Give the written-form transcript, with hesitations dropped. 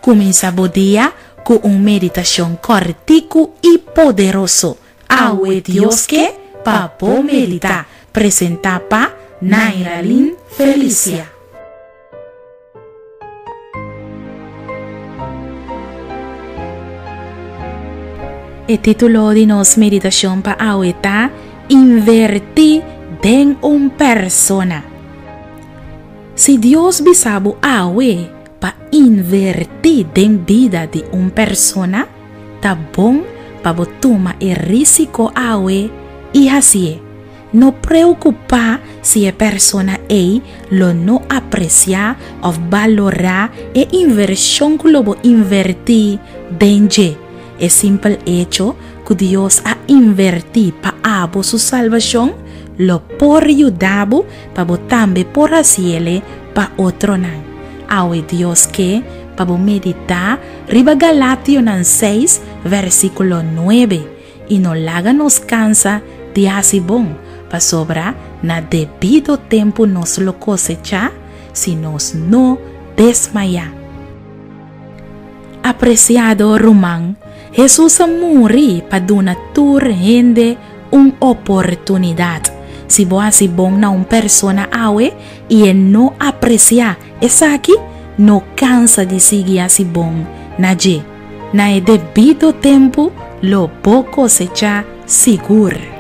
Kuminsá bo dia ku un meditashon kòrtiku i poderoso. Awe Dios ke pa bo meditá. Presentá pa Nairalyn Felicia. E título di nos meditashon pa awe ta Invertí den un persona. Si Dios bisa bo awe pa invertí den bida di un persona, ta bon pa bo tuma e rísiko awe i hasié. No preokupá si e persona ei lo no apresiá òf balorá e invershon ku lo bo invertí den dje. E simpel echo ku Dios a invertí pa abo su salbashon lo por yuda bo pa bo tambe por hasiele pa otronan. Awe Dios ke pa bo meditá riba Galationan seis versíkulo nuebe i no laga nos kansa di hasi bon, pasobra na debido tempu nos lo kosechá si nos no desmayá. Apresiado ruman, Hesus a muri pa duna tur hende un oportunidat. Si bo hasi bon na un persona awe i e no apresiá esaki, no kansa di sigui hasi bon na dje. Na e debido tempu lo bo kosechá sigur.